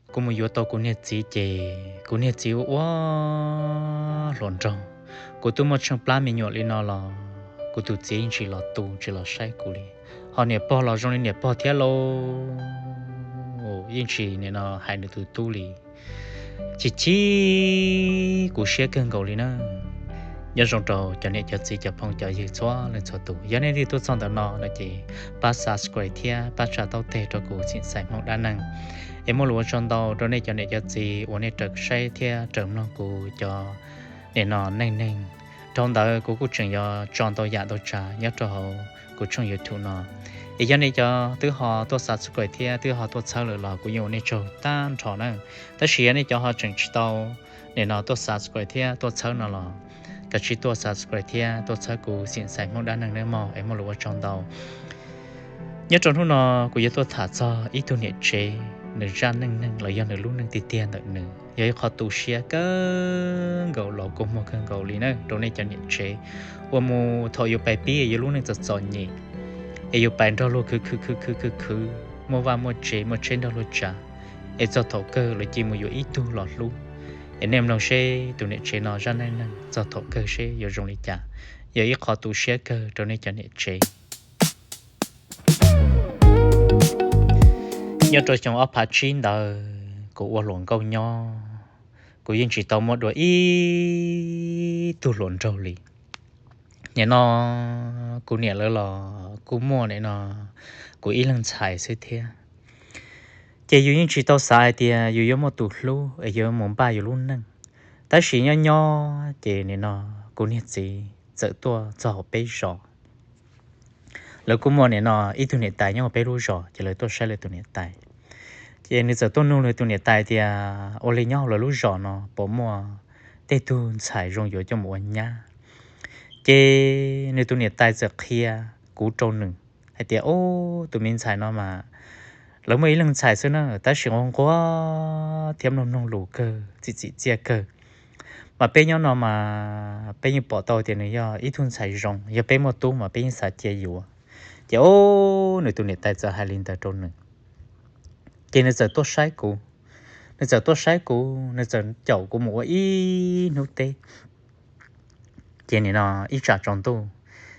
Kuv mus yuav tau kuv niag txiv ces kuv niag txiv ua ua hluas nraug. Kuv twb muaj tsheej plab me nyuam li no los kuv tus txiv yeej tsis los tu tsis los saib kuv li. Ho niam pog los zoo li niam pog thiab lauj, yeej tsis nim no hais nws tus tub li. Chim chim kuv siab kawg nkaus li na. Nyob zoo rau cov niam cov txiv cov phooj cov ywg txhua leej txhua tus, yog nej twb tuaj txog ntawm no no ces pab subscribe thiab pab tsa taub teg rau kuv Xeem Xais Hmoob Dab Neeg. Es muaj lus ua tsaug ntau rau nej cov niam cov txiv uas nej raws saib thiab raws mloog kuv cov nim no neej neeg. Dhau ntawd kuv kuj tseem yuav tso ntau yam ntau tsav nyob rau hauv kuv tshooj YouTube no. Es yog nej cov twb ho tuaj subscribe thiab twb ho tuaj txhawb lawm los kuv yeej ua nej tsaug tag nrho na. Tab sis yog nej cov ho tseem tsis tau nim no tuaj subscribe thiab tuaj txhawb no los kav tsij tuaj subscribe thiab tuaj txhawb kuv Xeem Xais Hmoob Dab Neeg nawb mog, es muaj lus ua tsaug ntau. Nyob rau hnub no kuv yuav tuaj tham txog ib tug niam tsev, nws zaj neej neeg los yog nws lub neej tiag tiag ntawm nws yog ib qho tu siab kawg nkaus los kua muag kawg nkaus li na rau nej cov niam tsev uas mus thaum yuav pais pib es yuav lub neej txom txom nyem, es yuav pais nrog luag khwv khwv khwv khwv khwv khwv, muaj vaj muaj tsev muaj tsheb nrog luag tsav, es txog thaum kawg lawv cia mus yuav ib tug los hlub. Es nej mloog seb tus niam tsev no zaj neej neeg txog thaum kawg seb yuav zoo li cas, yog ib qho tu siab kawg rau nej cov niam tsev. Nyob rau xyoo ob phav tsib ntawd kuv ua hluas nkauj nyob, kuv yeej tsis tau muaj dua ib tug hluas nraug li. Nim no kuv niam lawv los kuj muaj nim no kuv ib leeg ntxhais xwb thiab. Ces yus yeej tsis tau xav hais tias yus yuav muaj tus hlub es yuav mus npaj yus lub neej. Tab sis nyob nyob ces nim no kuv niag txiv txawm tuaj txog hauv peb zos. Lawv kuj muaj nim no ib tug niam tais nyob hauv peb lub zos ces lawv tuaj saib lawv tus niam tais. Ces nws txawm tuaj nug nws tus niam tais tias ua li nyob hauv lawv lub zos no puas muaj tej tug ntxhais zoo yuav coj mus ua nyab. Ces nws tus niam tais txawm qhia kuv rau nws hais tias, Ub, tus me ntxhais no mas lawv muaj ib leeg ntxhais xwb na, tab sis nquag nquag thiab mloog mloog lus kawg, txim txim txiaj kawg. Mas peb nyob no mas peb yeej pom tau tias nws yog ib tug ntxhais zoo, yog peb muaj tub mas peb yeej xav cia yuav. Ces ub, nws tus niam tais txawm hais li ntawd rau nws. Ces nws txawm tuaj saib kuv, nws txawm tuaj saib kuv, nws txawm caum kuv mus ua ib hnub teb. Ces nim no ib tsam tsaus ntuj,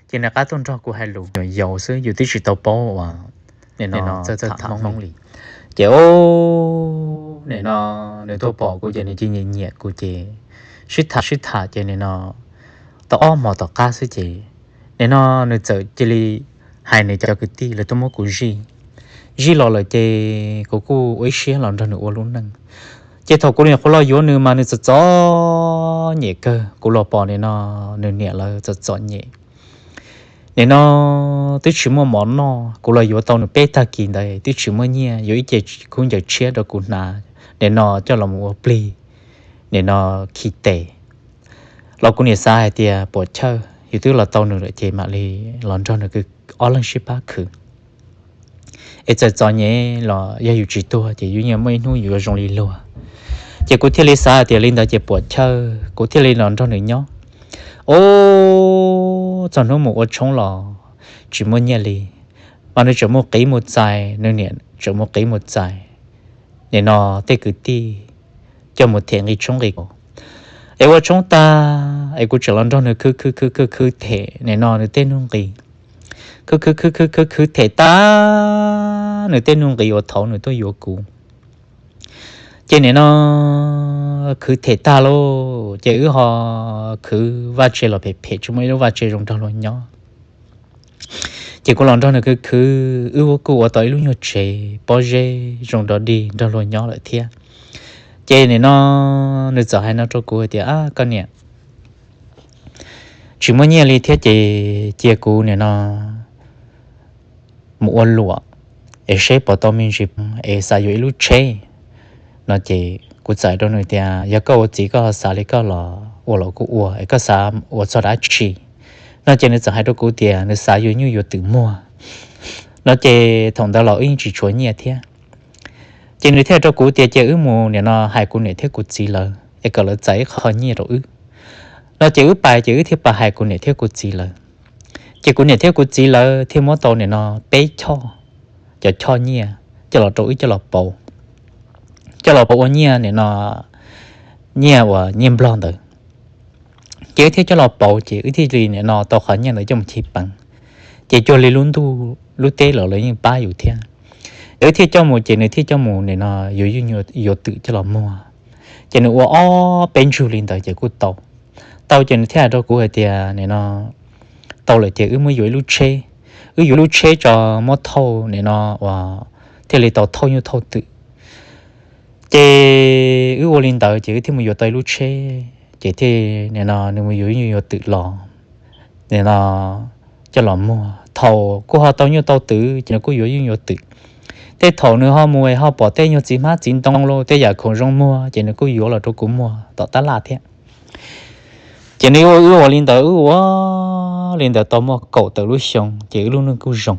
ces nws rov qab tuaj nrog kuv hais lus, yus yaus xwb yus twb tsis tau paub uas nim no txawj tham Hmoob li. Ces ub, nim no nws tuaj pom kuv ces nws cia nyiam nyiam kuv ces sib tham sib tham ces nim no tau ob hmos tom qab xwb ces nim no nws txawm cia li hais nws cov kwv tij lawv tuaj muab kuv zij. Zij los lawm ces kuv kuj ua ib siab los nrog nws ua lub neej. Ces thaum kuv nyuam qhuav los yuav nws mas nws txom txom nyem kawg, kuv los pom nim no nws niam lawv txom txom nyem. Nim no twb tsis muaj mov noj, kuv los yuav tau nws peb tag kis ntawd twb tsis muaj nyiaj yuav ib ce khub ncaws tshiab rau kuv hnav, nim no coj los mus ua plig, nim no khi tes. Los kuv niam xav hais tias puam chawj, yus twb los tau nws lawm ces mam li los nrog nws ob leeg sib pab khwv. Es txawm txom nyem los yog yus tsis tuag ces yus yeej muaj ib hnub yus yuav zoo li luag. Ces kuv thiaj li xav hais tias li ntawd ces puam chawj, kuv thiaj li los nrog nws nyob. Ub, txog hnub mus ua tshoob los tsis muaj nyiaj li, mas nws tseem mus qiv mus txais, nws niam tseem mus qiv mus txais nim no tej kwv tij coj mus them nqi tshoob nqi kauv. Es ua tshoob tag es kuv tseem los nrog nws khwv khwv khwv khwv khwv them nim no nws tej nuj nqis. Khwv khwv khwv khwv khwv khwv them tag nws tej nuj nqis uas thaum nws tuaj yuav kuv. Ces nim no khwv them tag lauj, ces wb ho khwv vaj tse los phem phem, tsis muaj ib lub vaj tse zoo nrog luag nyob. Ces kuv los nrog nws khwv khwv, wb kuj ua tau ib lub nyuag tsev pob zeb zoo dog dig nrog luag nyob lawm thiab. Ces nim no nws txawm hais no rau kuv hais tias, Ab, koj niam, tsis muaj nyiaj li thiab ces cia kuv nim no mus ua luam es seb puas tau me ntsis es xav yuav ib lub tsheb. No ces kuv txawm hais rau nws tias, Yog koj ua txiv koj ho xav li koj los ua los kuj ua, es koj xav ua txog dab tsi? No ces nws txawm hais rau kuv tias nws xav yuav nyuj yuav twm muag. No ces thaum ntawd los wb yeej tsis tshuav nyiaj thiab. Ces nws thiaj hais rau kuv tias cia wb mus nim no hais kuv niam thiab kuv txiv lawv es kom lawv txais ib qho nyiaj rau wb. No ces wb pais ces wb thiaj pais hais kuv niam thiab kuv txiv lawv. Ces kuv niam thiab kuv txiv lawv thiaj muab tau nim no peb choj, cov choj nyiaj coj los rau wb coj los pauv. coj los pauv ua nyiaj nim no, nyiaj uas nyiaj nplog ntawd. Ces wb thiaj coj los pauv ces wb thiaj li nim no tau qhov nyiaj ntawd coj mus chiv peev, ces cuag li lub ntuj lub teb los lawv yeej pab yus thiab. Ces wb thiaj coj mus ces nws thiaj coj mus nim no yuav yeej yuav twm coj los muag. Ces nws ua ob peb ntsug li ntawd ces kuj tau. Tau ces nws thiaj hais rau kuv hais tias nim no tau lawm ces wb muab yuav ib lub tsheb, wb yuav lub tsheb tso muab thauj nim no uas thiaj li tau thauj nyuj thauj twm. Ces wb ua li ntawd ces wb thiaj mus yuav tau ib lub tsheb ces thiaj nim no nws mus yuav nyuj yuav twm los nim no coj los muag. Thaum kuj ho tau nyuj tau twm ces nws kuj yuav nyuj yuav twm. Tej thaum nws ho mus ho pom tej nyuag txiv hmab txiv ntoo los tej yam khoom zoo muag ces nws kuj yuav los rau kuv muag tom tab laj thiab. Ces nws ua wb ua li ntawd, wb ua li ntawd tau muaj kaum tawm lub xyoo ces wb lub neej kuj zoo.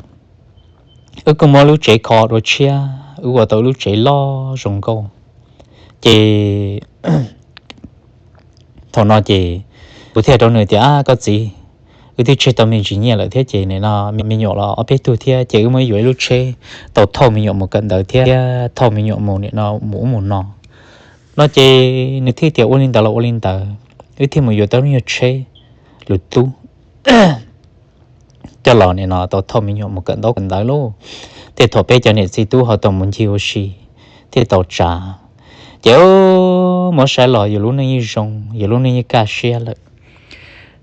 Wb kuj muab lub tsev kho dua tshiab, wb ua tau lub tsev loj zoo nkauj. Ces thaum no ces kuv thiaj rau nws tias, Ab, koj txiv, wb twb tseg tau me ntsis nyiaj lawm thiab ces nim no me nyuam los ob peb tug thiab ces wb muab yuav ib lub tsheb tau thauj me nyuam mus kawm ntawv thiab thauj me nyuam mus nim no mus ub mus no. No ces nws thiaj tias ua li ntawd los ua li ntawd, wb thiaj mus yuav tau lub nyuag tsheb lus tub coj los nim no tau thauj me nyuam mus kawm ntaub kawm ntawv lauj. Tej thaum peb cov niam txiv tub ho tau mus ncig ua si thiaj tau tsav. Ces muab saib los yus lub neej yeej zoo, yus lub neej yeej kaj siab lawm.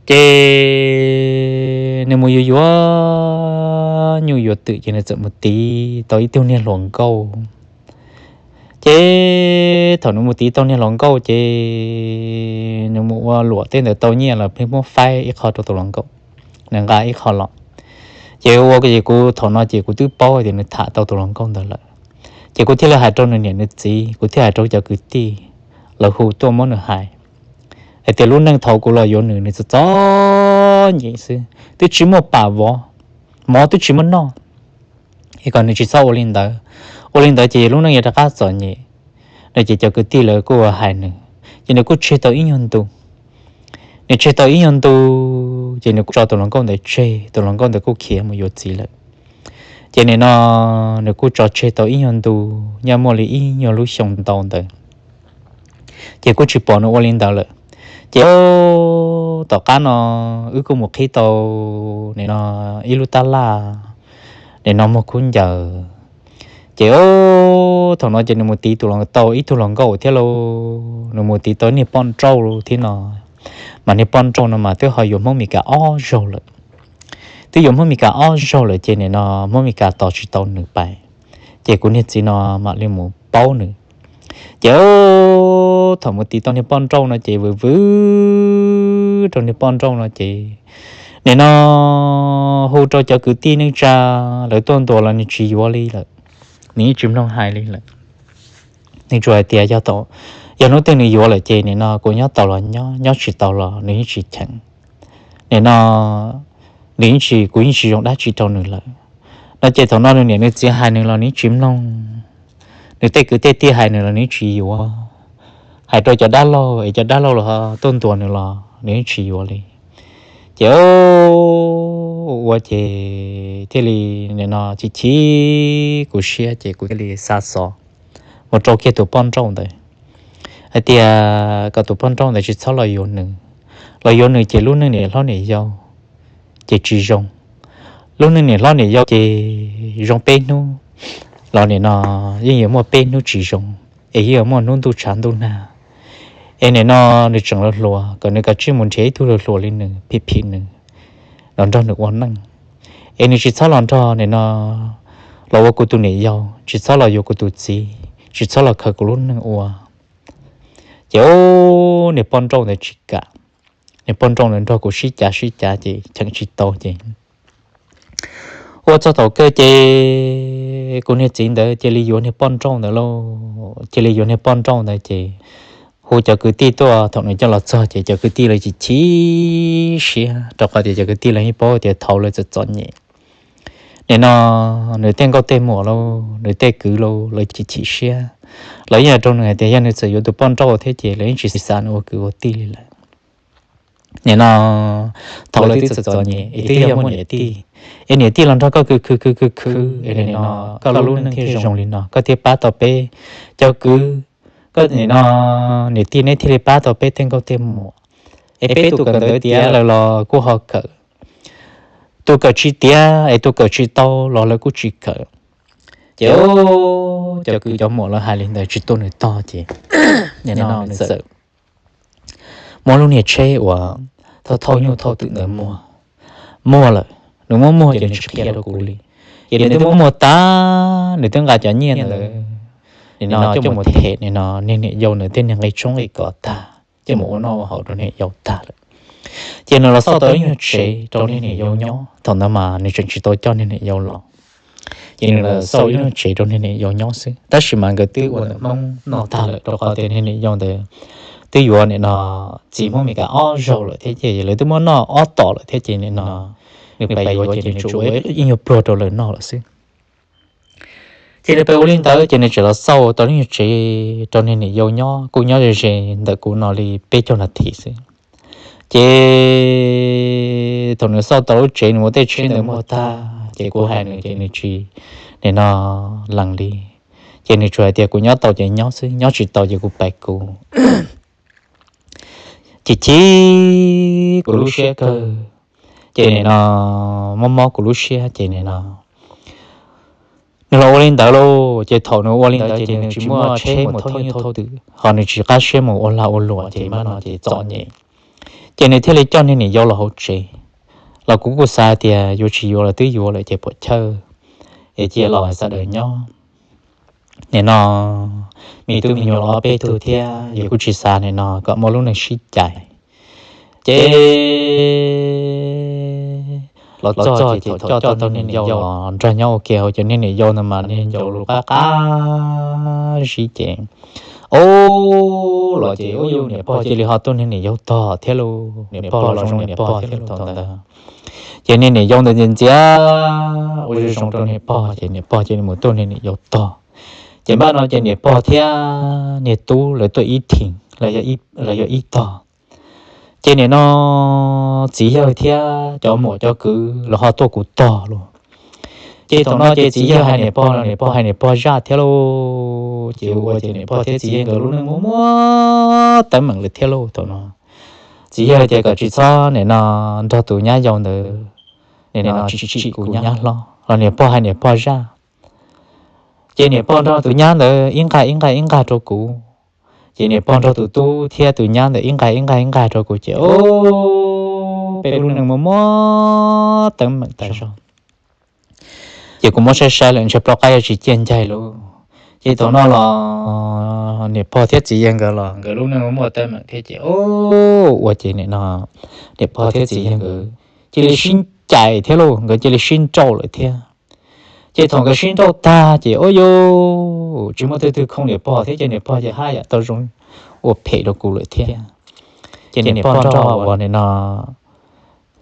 Ces nws mus yuav yuav nyuj yuav twm ces nws txawm mus tiv tau ib tug niag hluas nkauj. Ces thaum nws mus tiv tau niag hluas nkauj ces nws mus ua luam tej ntawd tau nyiaj los pheej muab faib ib qho rau tus hluas nkauj, nws nqa ib qho los. Ces ua ces kuv thaum no ces kuv twb paub tias nws tham tau tus hluas nkauj ntawd lawm. Ces kuv thiaj li hais rau nws niam nws txiv, kuv thiaj hais rau cov kwv tij, lawv hu tuaj muab nws hais hais tias lub neej thaum kuv los yuav nws, nws txom txom nyem xwb, twb tsis muaj pam vov, mov twb tsis muaj noj, es kom nws tsis txhob ua li ntawd. Ua li ntawd ces lub neej yuav rov qab txom nyem no. Ces cov kwv tij lawv kuj hais nws, ces nws kuj tseg tau ib nyuag ntu. Nws tseg tau ib nyuag ntu ces nws kuj tso tus hluas nkauj ntawd tseg, tus hluas nkauj ntawd kuj khiav mus yuav txiv lawm. Ces nim no nws kuj tso tseg tau ib nyuag ntu, nyob muaj li ib nyuag lub xyoo ntau ntawd ces kuj tsis pom nws ua li ntawd lawm. Ces tom qab no wb kuj mus qhib tau nim no ib lub tab laj nim no muag khaub ncaws. Ces thaum no ces nws mus tiv tus tau ib tug hluas nkauj thiab lauj, nws mus tiv tau niag poj nrauj thiab no. Mas niag poj nrauj no mas twb ho yuav Hmoob Mes Kas ob zaug lawm. Twb yuav Hmoob Mes Kas ob zaug lawm ces nim no Hmoob Mes Kas tos tsis tau nws pais, ces kuv niag txiv no mam li mus paub nws. Ces thaum mus tiv tau niag poj nrauj no ces vwm vwm rau niag poj nrauj no ces nim no hu rau cov kwv tij neej tsa lawv tuaj ntuas los nws tsis yuav li lawm, nws yeej tsis mloog hais li lawm. Nws tsuas hais tias yog hnub twg nws yuav lawm ces nim no kuv nyob tau los nyob, nyob tsis tau los nws yeej tsis cheem. Nim no nws yeej tsis, kuv yeej tsis zoo dab tsi rau nws lawm. No ces thaum no nws niam nws txiv hais nws los nws yeej tsis mloog, nws tej kwv tej tij hais nws los nws yeej tsis yuav. Hais rau cov dab laug es cov dab laug los tuaj ntuas nws los nws yeej tsis yuav li. Ces ua ces thiaj li nim no chim chim kuv siab ces kuv thiaj li xa xov mus rau kiag tus poj nrauj ntawd hais tias kom tus poj nrauj ntawd tsis txhob los yuav nws. Los yuav nws ces lub neej niam hlob niam yau ces tsis zoo. Lub neej niam hlob niam yau ces zoo peb hnub los nim no yeej yuav muaj peb hnub tsis zoo, es yeej yuav muaj hnub ntuj tshav ntuj nag. Es nim no nws tseem hluas hluas, kom nws kav tsij mus nrhiav ib tug hluas hluas li nws, phim phim nws, los nrog nws ua neej. Es nws tsis txhob los nrog nim no los ua kuv tus niam yau, tsis txhob los yuav kuv tus txiv, tsis txhob los khaws kuv lub neej ua. Ces niag poj nrauj ntawd tsis kam, niag poj nrauj ntawd nrog kuv sib cav sib cav ces cheem tsis tau ces ua txog thaum kawg ces kuv niag txiv ntawd cia li yuav niag poj nrauj ntawd lauj, cia li yuav niag poj nrauj ntawd ces hu cov kwv tij tuaj, thaum nws coj los txog ces cov kwv tij lawv chim chim siab rau qhov tias cov kwv tij lawv yeej paub tias thaum lawv txom txom nyem nim no nws tej nkauj tej muam lauj, nws tej kwv lauj, lawv chim chim siab. Lawv yeej hais rau nws hais tias yog nws txawm yuav tus poj nrauj thiab ces lawv yeej tsis xav nws ua kwv ua tij li lawm. Nim no thaum lawv twb txom txom nyem es twb yog muaj niam tij, es niam tij los nrog koj khwv khwv khwv khwv khwv es nim no koj lub neej thiaj zoo li no, koj thiaj pab tau peb cov kwv Nim no niam tij neb thiaj li pab tau peb tej nkauj tej muam, es peb tus kawm ntawv tiav lawm los kuj ho kawm, tus kawm tsis tiav es tus kawm tsis tau los lawv kuj tsis kawm. Ces cov kwv cov muam lawv hais li ntawd tsis tu nws tog ces nim no nws txawm muab lub niag tsheb uas thauj thauj nyuj thauj twm ntawd muag, muag lawm, nws muab muag ces nws tsis qhia rau kuv li. Ces nws twb muab muag tag, nws twb nqa cov nyiaj ntawd nim no coj mus them nim no niag niam yau ntawd tej niag nqi tshoob nqi kos tag, coj mus ua noj ua haus rau niam yau tag lawm. Ces nws los xauj tau ib nyuag tsev rau niag niam yau nyob, thaum ntawd mas nws tseem tsis tau coj niag niam yau los. Ces nws los xauj ib nyuag tsev rau niag niam yau nyob xwb, tab sis mas nkawd twb ua ntawm Hmoob noj tag lawm rau qhov tias niag niam yau ntawd twb yuav nim no txiv Hmoob Meskas ob zaug lawm thiab ces lawv twb muab noj ob tom lawm thiab ces nim no nws pais yuav ces nws tsuas ua ib nyuag pluag rau lawv noj lawm xwb. Ces nws pais ua li ntawd ces nws tseem los xauj tau ib nyuag tsev rau niag niam yau nyob, kuj nyob ze ze ntawm kuv no li peb caug nas this xwb. Ces thaum nws xauj tau lub tsev nws muab tej tsheb ntawd muag tag ces kuv hais nws ces nws tsis nim no lees li. Ces nws tsuas hais tias kuv nyob tau ces nyob xwb, nyob tsis tau ces kuv pais kuv. Ces chim kuv lub siab kawg, ces nim no mob mob kuv lub siab ces nim no nws los ua li ntawd lauj. Ces thaum nws ua li ntawd ces nws tsis muaj tsheb mus thauj nyuj thauj twm ho nws tsis qab siab mus ua lag ua luam ces npaj no ces txom nyem. Ces nws thiaj li coj niag niam yau los hauv tsev, los kuv kuj xav tias yuav tsis yuav los twb yuav lawm ces puam chawj es cia los sawv daws nyob. Nim no me tub me nyuam los ob peb tug thiab yus kuj tsis xav nim no kom muaj lub neej sib cais. Ces los txog ces thaum coj tau niag niam yau los nrog nyob ua ke hauv cov niag niam yau ntawd mas niag ncaus lus qab qab zib ces ub los ces ub yus niam pog cia li ho tuaj niag niam yau tog thiab lauj. Niam pog los zoo niam pog thiab lauj thaum ntawd. Ces niag niam yau ntawd ntxias ntxias ua zoo zoo rau niam pog ces niam pog cia li mus tuaj niag niam yau tog. Ces npaj no ces niam pog thiab niag tub lawv tuaj ib theem, lawv yog ib tog. Ces nim no txiv yawg thiab cov muam cov kwv los ho tuaj kuv tog lauj. Ces thaum no ces txiv yawg hais niam pog los niam pog hais niam pog zaj thiab lauj. Ces ua ces niam pog thiab txiv yawg nkawd lub neej muaj muaj teeb meem lawm thiab lauj thaum no. Txiv yawg tias kom tsis txhob nim no nrog tus nyab yau ntawd nim no tsim tsim kuv nyab hlob los niam pog hais niam pog zaj. Ces niam pog nrog tus nyab ntawd ib nqag ib nqag ib nqag rau kuv. Ces niam pog nrog tus tub thiab tus nyab ntawd ib nqag ib nqag ib nqag rau kuv ces o, peb lub neej muaj muaj teeb meem tas zog. Ces kuv muab saib saib lawm ntshe plaub qab yuav tsis ciaj ncaig lauj. Ces thaum no los niam pog thiab txiv yawg nkawd los nkawd lub neej muaj teeb meem thiab ces o, ua ces nim no niam pog thiab txiv yawg nkawd cia li sib cais thiab lauj, nkawd cia li sib nrauj lawm thiab. Ces thaum nkawd sib nrauj tag ces o yus tsis muaj twg twg khoom niam pog thiab ces niam pog ces haj yam tau zoo ua phem rau kuv lawm thiab. Ces niam pog nrog uas nim no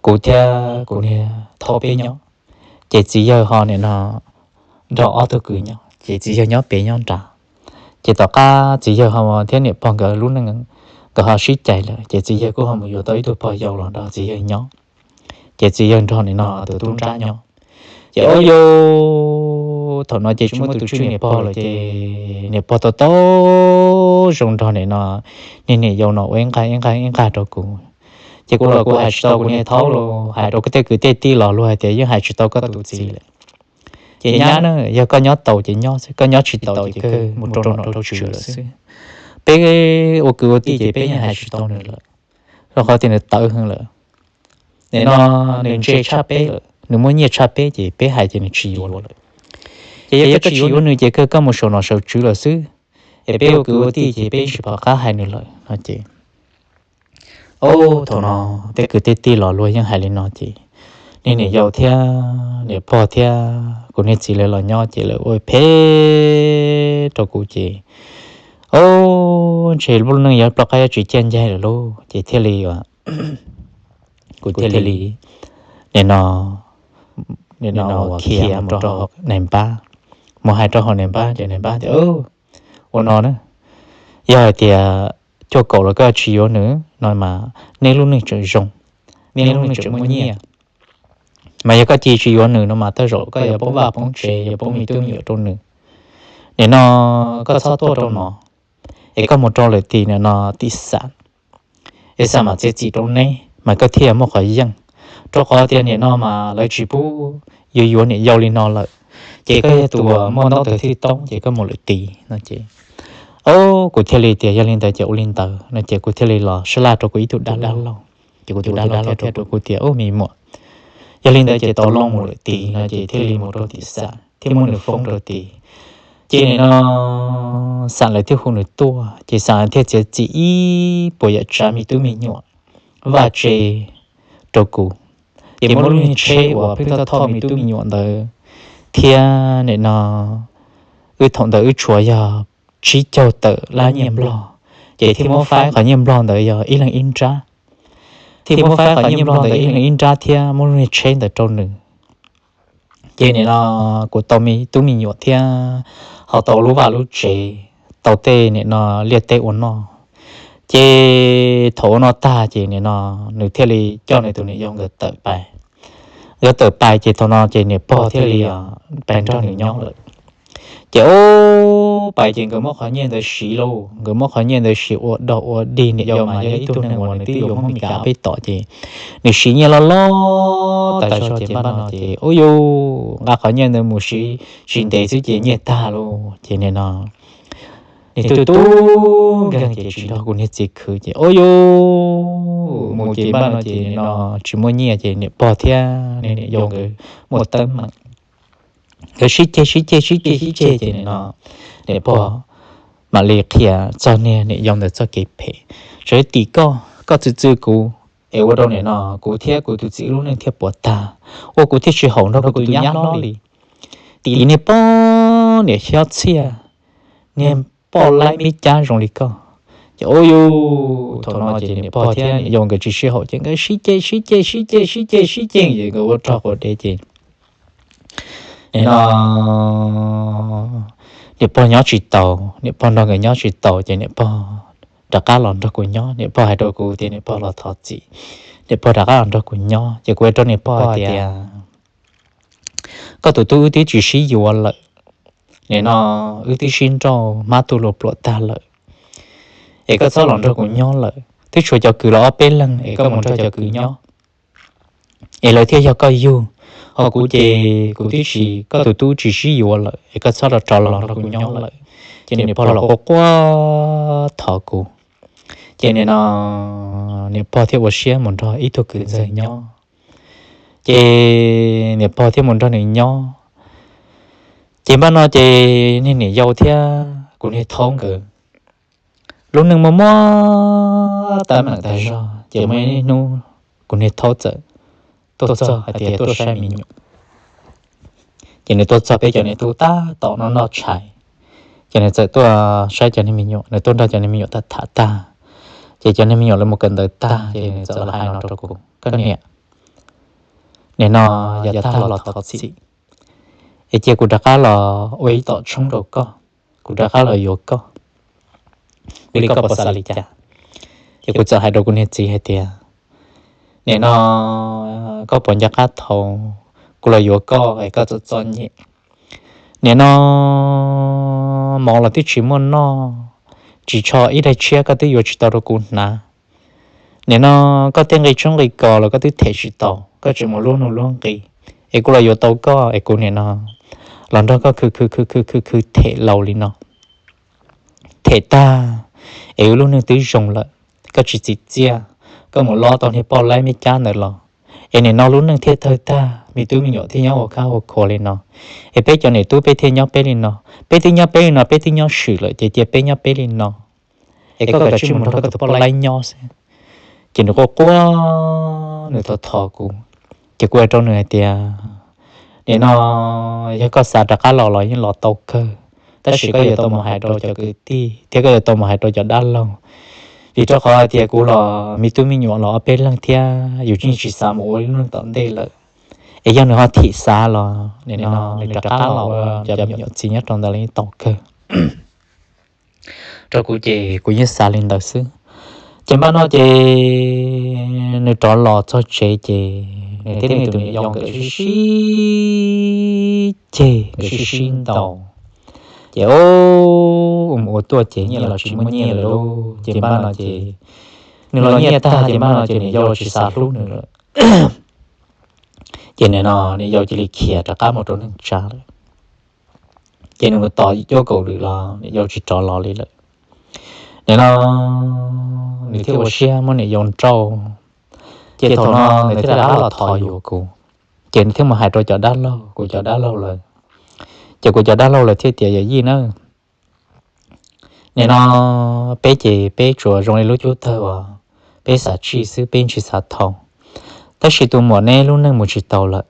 kuv thiab kuv niag thaub peb nyob, ces txiv yawg ho nim no nrog ob tug kwv nyob ces txiv yawg nyob pem nyob nrad. Ces tom qab txiv yawg ho thiab niam pog nkawd lub neej nkawd ho sib cais lawm ces txiv yawg kuj ho mus yuav tau ib tug pog yau los nrog txiv yawg nyob. Ces txiv yawg nrog nim no tus tub nrab nyob. Ces o yus thaum no ces tsis muaj tus tswj niam pog lawm ces niam pog tau tau zoo nrog nim no niag niam yau no ua ib nqag ib nqag ib nqag rau kuv. Ces kuv los kuv hais tsis tau kuv niag thaub los hais rau tej kwv tej tij los luag hais tias yeej hais tsis tau koj tus txiv lawm. Ces nyab na, yog koj nyob tau ces nyob xwb, koj nyob tsis tau ces kawg mus rau nom rau tswv lawm xwb. Peb ua kwv ua tij ces peb yeej hais tsis tau nws lawm, rau qhov tias nws tawv heev lawm. Nim no nws ntse tshaj peb lawm, nws muaj nyiaj tshaj peb ces peb hais ces nws tsis yuav lawm. Ces yog koj tsis yuav nws ces kawg koj mus saum nom saum tswv lawm xwb, es peb ua kwv ua tij ces peb tsis pom qab hais nws lawm no ces o, thaum no tej kwv tej tij los luag yeej hais li no ces niag niam yau thiab niam pog thiab kuv niag txiv lawv los nyob ces lawv ua phem rau kuv ces o, ntshe lub neej yuav plaub qab yuav tsis ciaj ncaig lawm lauj. Ces thiaj li kuv thiaj li nim no, nim no uas khiav mus rau nais npab, mus hais rau hauv nais npab ces nais npab tias ua no na, yog hais tias cuaj kaum los koj tsis yuav nws no mas nej lub neej tseem zoo, nej lub neej tseem muaj nyiaj. Mas yog koj cia tsis yuav nws no mas tej zaum koj yuav poob vaj poob tsev, yuav poob me tub me nyuam rau nws. Nim no koj txhob tuaj rau no, es koj mus rau lawm tim nim no tim xam, es xam mam txiav txim rau neb mas koj thiaj muaj qhov yeej. Rau qhov tias nim no mas lawv tsis pub yuav yuav niam yau li no lawm, ces koj yog tus muaj ntaub ntawv thwj toob ces koj mus lawm tid no ces, o, kuv thiaj li tias yog li ntawd ces ua li ntawd no ces kuv thiaj li los sab laj rau kuv ib tug dab laug, ces kuv tus dab laug thiaj rau kuv tias, u, me muam, yog li ntawd ces tau loo mus lawm tid no ces thiaj li mus rau tim xam thiab muab nws foob rau tid. Ces nim no xam lawv thiaj hu nws tuaj ces xam thiaj txiav txim ib puas yam tsav me tub me nyuam vaj tse rau kuv, ces muab lub niag tsheb uas pheej thauj thauj me tub me nyuam ntawd thiab nim no wb thaum ntawd wb tshuav yog tsib caug tawm lab nyiaj nplog, ces thiaj muab faib qhov nyiaj nplog ntawd yog ib leeg ib nrab, thiaj muab faib qhov nyiaj nplog ntawd ib leeg ib nrab thiab muab lub niag tsheb ntawd rau nws. Ces nim no kuv tau me tub me nyuam thiab ho tau lub vaj lub tsev, tau tej nim no liaj teb ua noj. Ces thaum ua noj tag ces nim no nws thiaj li coj nws tus niam yau nkawd tawm pais. Nkawd tawm pais ces thaum no ces niam pog thiaj li pais nrog nws nyob lawm. Ces ub, pais ces nkawd muab qhov nyiaj ntawd siv lauj, nkawd muab qhov nyiaj ntawd siv ua dog ua dig. Niam yau mas yog ib tug neeg uas nws twb yuav Hmoob Mes Kas peb tom ces nws siv nyiaj loj loj tas zog ces npaj no ces ub yuj, nqa qhov nyiaj ntawd mus siv tsis ntev xwb ces nyiaj tag lauj. Ces nim no nws tu tu nkeeg ces tsis nrog kuv niag txiv khwv ces ub yuj, mus ces npaj no ces nim no tsis muaj nyiaj ces niam pog thiab niam yau nkawd muaj teeb meem. Nkawd sib ceg sib ceg sib ceg sib ceg ces nim no niam pog mam li qhia txog niag niam yau ntawd txoj kev phem. Tsuas tim koj, koj txwv txwv kuv es ua rau nim no kuv thiab kuv tus txiv lub neej thiaj puas tag, ua kuv thiaj tsis haum nrog kuv tus nyab hlob li. Tim niag poj niam xyob txhiaj, niag poj laib mib cab zoo li koj. Ces ub yuj, thaum no ces niam pog thiab niam yau nkawd tsis sib haum ces nkawd sib ceg sib ceg sib ceg sib ceg sib ceg ces nkawd ua rog quas dev ces nim no niam pog nyob tsis taus, niam pog nrog nkawd nyob tsis taus ces niam pog rov qab los nrog kuv nyob. Niam pog hais rau kuv tias niam pog los thov txim, niam pog rov qab los nrog kuv nyob ces kuv hais rau niam pog hais tias, koj tus tub wb twb tsis sib yuav lawm, nim no wb twb sib nrauj hmab tuaj luag pluam tag lawm, es koj txhob los nrog kuv nyob lawm. Twb tshuav cov kwv los ob peb leeg es koj mus nrog cov kwv nyob es lawv thiaj yog koj yug. Ho kuv ces kuv twb tsis, koj tus tub tsis sib yuav lawm es koj txhob rov los nrog kuv nyob lawm. Ces niam pog los quaj quaj thov kuv. Ces nim no niam pog thiaj ua siab mus nrog ib tug kwv ntxawg nyob. Ces niam pog thiaj mus nrog nws nyob. Ces npaj no ces niag niam yau thiab kuv niag thaub nkawd lub neej muaj muaj teeb meem tas zog. Ces muaj ib hnub kuv niag thaub txawm tuaj txog hais tias tuaj saib me nyuam. Ces nws tuaj txog peb cov niam tub tab tom noj noj tshais, ces nws txawm tuaj saib cov niag me nyuam, nws tuaj nrog cov niag me nyuam tham tham tag, ces cov niag me nyuam lawv mus kawm ntawv tag ces nws txawm los hais no rau kuv, koj niam, nim no yav tag los thov txim, es cia kuv rov qab los ua ib tom tshoob rau koj, kuv rov qab los yuav koj, ua li koj puas xav li cas? Ces kuv txawm hais rau kuv niag txiv hais tias, nim no koj puas nco qab thaum kuv los yuav koj es koj txom txom nyem? Nim no mov los twb tsis muaj noj, tsis tsho ib daig tshiab koj twb yuav tsis tau rau kuv hnav. Nim no koj tej nqi tshoob nqi kos los koj twb them tsis tau, koj tseem mus luab nuj luab nqi. Es kuv los yuav tau koj es kuv nim no los nrog koj khwv khwv khwv khwv khwv khwv them laus li no, them tag es wb lub neej twb zoo lawm, koj tsis txim txiaj, koj mus lob tau niag poj laib meb cab ntawd los, es nim no lub neej thiaj tawg tag, me tub me nyuam thiaj nyob ua khab ua khuav li no. Es peb cov niam tub peb thiaj nyob peb li no, peb twb nyob peb li no, peb twb nyob swm lawm ces cia peb nyob peb li no, es koj kav tsij mus nrog koj tus poj laib nyob xwb. Ces nws quaj quaj, nws thov thov kuv, ces kuv hais rau nws hais tias, nim no yog koj xav rov qab los los yeej los tau kawg, tab sis koj yuav tau mus hais rau cov kwv tij thiab koj yuav tau mus hais rau cov dab laug, vim rau qhov hais tias kuv los me tub me nyuam los ob peb leeg thiab yus yeej tsis xav mus ua ib lub neej tom ntej lawm. Es yog nws ho thim xav los nim no nws rov qab los ua cov me nyuam txiv nyob rau ntawd los yeej tau kawg. Rau kuv ces kuv yeej xav li ntawd xwb. Ces npaj no ces nws rov los txog tsev ces nws thiab nws tus niam yau nkawd sib sib ceg, nkawd sib sib ntaus. Ces ub, mus ua tuaj ces nyiaj los tsis muaj nyiaj lawm lauj. Ces npaj no ces nws los nyiaj tag ces npaj no ces niam yau los tsis xav hlub nws lawm. Ces nim no niam yau cia li khiav rov qab mus rau neej tsa lawm. Ces nws mus tos cuaj kaum lwm los niam yau tsis rov los li lawm. Nim no nws thiaj ua siab muab niam yau nrauj. Ces thaum no nws thiaj rov qab los thov yuav kuv. Ces nws thiaj mus hais rau cov dab laug, kuv cov dab laug lawm. Ces kuv cov dab laug lawm thiaj tias, yawm yij na, nim no peb ces peb tsuas zoo li lub cub tawg uas peb xav tsij xwb, peb tsis xav thau. Tab sis tus muam neb lub neej mus tsis tau lawm.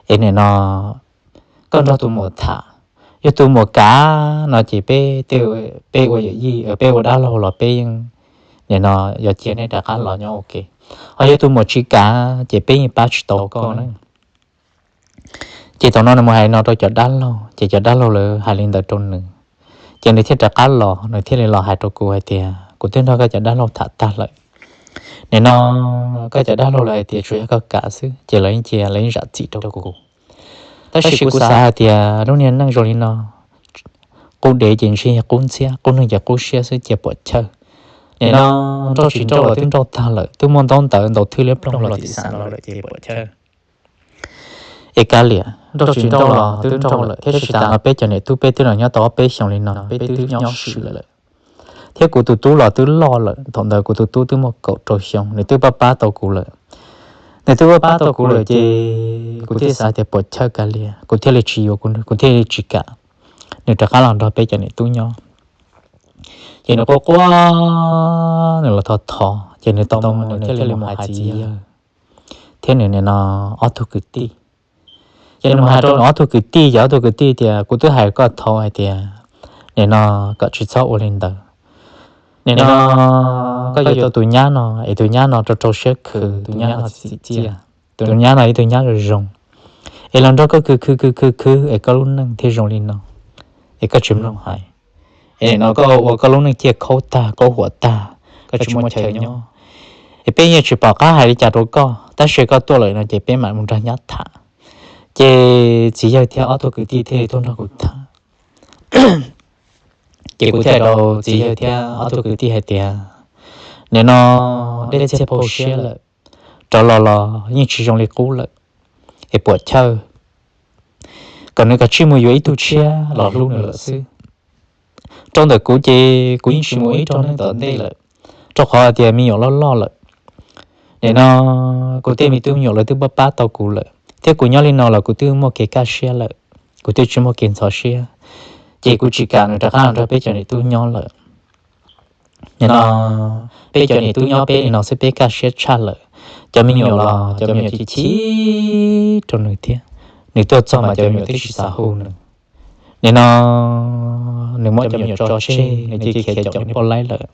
Es nim no koj nrog tus muam tham, yog tus muam kam no ces peb, peb ua yawm yij, peb ua dab laug los peb yeej, nim no yog cia neb rov qab los nyob ua ke. Ho yog tus muam tsis kam ces peb yeej pab tsis tau koj na. Ces thaum no nws mus hais no rau cov dab laug, ces cov dab laug lawv hais li ntawd rau nws. Ces nws thiaj rov qab los, nws thiaj li los hais rau kuv hais tias, kuv twb nrog koj cov dab laug tham tag lawm. Nim no koj cov dab laug lawv hais tias tsuas yog koj kam xwb, ces lawv yeej cia, lawv yeej zam txim rau kuv. Tab sis kuv xav hais tias lub niag neej zoo li no, qub dev ces ntshe yog qub ntxhiab, qub neeg ces qub siab xwb, cia puam chawj. Nim no nrauj tsis nrauj los twb nrauj tag lawm, twb muaj ntaub ntawv ntaus thwj liab ploog los tim xav los lawm ces puam chawj. Es kav liam, nrauj tsis nrauj los twb nrauj lawm thiab, tsis tas no peb cov niam tub peb twb los nyob tau ob peb xyoos li no, peb twb nyob swm lawm. Thiab kuv tus tub los twb loj lawm, thaum ntawd kuv tus tub twb muaj kaum rau xyoo, nws twb pab pab tau kuv lawm. Nws twb pab pab tau kuv lawm ces kuv thiaj xav tias puam chawj kav liam, kuv thiaj li tsis yuav, kuv thiaj li tsis kam nws rov qab los nrog peb cov niam tub nyob. Ces nws quaj quaj, nws los thov thov, ces nws tau mus, nws thiaj li mus hais txiv yawg thiab nws nim no ob tug kwv tij. Ces nws mus hais rau nws ob tug kwv tij, ces ob tug kwv tij tias, kuv twb hais koj thaum hais tias nim no kom tsis txhob ua li ntawd. Nim no koj yuav tau tus nyab no, es tus nyab no rau rau siab khwv, tus nyab no txim txiaj, tus nyab no ib tug nyab zoo zoo, es los nrog koj khwv khwv khwv khwv khwv es koj lub neej thiaj zoo li no, es koj tsis mloog hais. Es nim no koj ua koj lub neej ciaj khaub tag khaub huam tag, koj tsis muaj chaw nyob. Es peb yeej tsis pom qab hais li cas rau koj, tab sis koj tuaj lawm no ces peb mam mus nrog nyab tham. Ces txiv yawg thiab ob tug kwv tij thiaj li tuaj nrog kuv tham. Ces kuv thiaj rau txiv yawg thiab ob tug kwv tij hais tias, nim no dej txiag pau siab lawm, rov los los yeej tsis zoo li qub lawm, es puam chawj, kom nws kav tsij mus yuav ib tug tshiab los hlub nws lawm xwb. Rau ntawm kuv ces kuv yeej tsis mus ib rau neeg tom ntej lawm, rau qhov tias me nyuam loj loj lawm. Nim no kuv tej me tub me nyuam lawv twb pab pab tau kuv lawm, thiab kuv nyob li no los kuv twb muaj kev kaj siab lawm, kuv twb tsis muaj kev ntxhov siab, ces kuv tsis kam nws rov qab los nrog peb cov niam tub nyob lawm. Nim no peb cov niam tub nyob peb li no xwb peb kaj siab tshaj lawm. Cov me nyuam los cov me nyuam chim chim rau nws thiab, nws tuaj txog mas cov me nyuam twb tsis xav hu nws. Nim no nws muab cov me nyuam tso tseg, nws cia khiav caum nws poj laib lawm,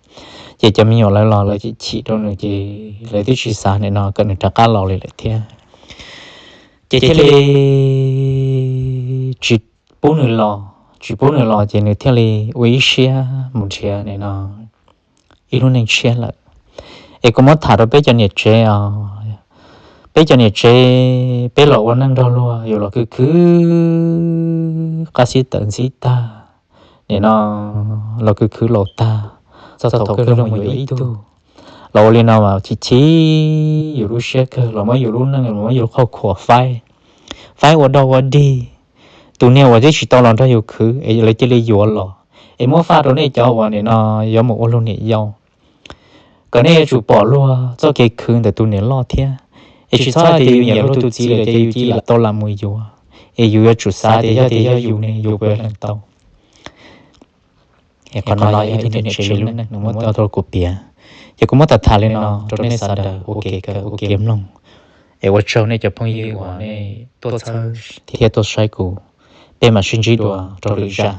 ces cov me nyuam lawv los lawv chim chim rau nws ces lawv twb tsis xav nim no kom nws rov qab los li lawm thiab. Ces thiaj li tsis pub nws los, tsis pub nws los ces nws thiaj li ua ib siab mus nrhiav nim no ib lub neej tshiab lawm. Es kuv muab tham rau peb cov niam tsev os, peb cov niam tsev peb los ua neej nrog luag yus los khwv khwv qab xib tawm ntxib tag, nim no los khwv khwv laus tag, txog thaum kawg los mus yuav ib tug. Los ua li no mas chim chim yus lub siab kawg, los muab yus lub neej, los muab yus qhov khuam faib, faib ua dog ua dig. Tus niag uas twb tsis tau los nrog yus khwv es lawv cia li yuav los, es muab faj rau nej cov uas nim no yuav mus ua luag niam yau, kom nej yuav tsum pom luag txoj kev khwv ntawm tus niam loj thiab. Es tsis txhob hais tias yus nyiam luag tus txiv lawm ces yus cia li tau lam mus yuav, es yus yuav tsum xav tias yog tias yog yus ne yus puas lees tau. Es qhov no los yog ib tug niam tsev lub neej nws muab tau rau kuv piav. Ces kuv muab tham tham li no rau nej sawv daws ua kev kawm ua kev mloog. Es ua tsaug nej cov phooj ywg uas nej tuaj txhawb thiab tuaj saib kuv. Peb mam sib ntsib dua rau lwm zaj.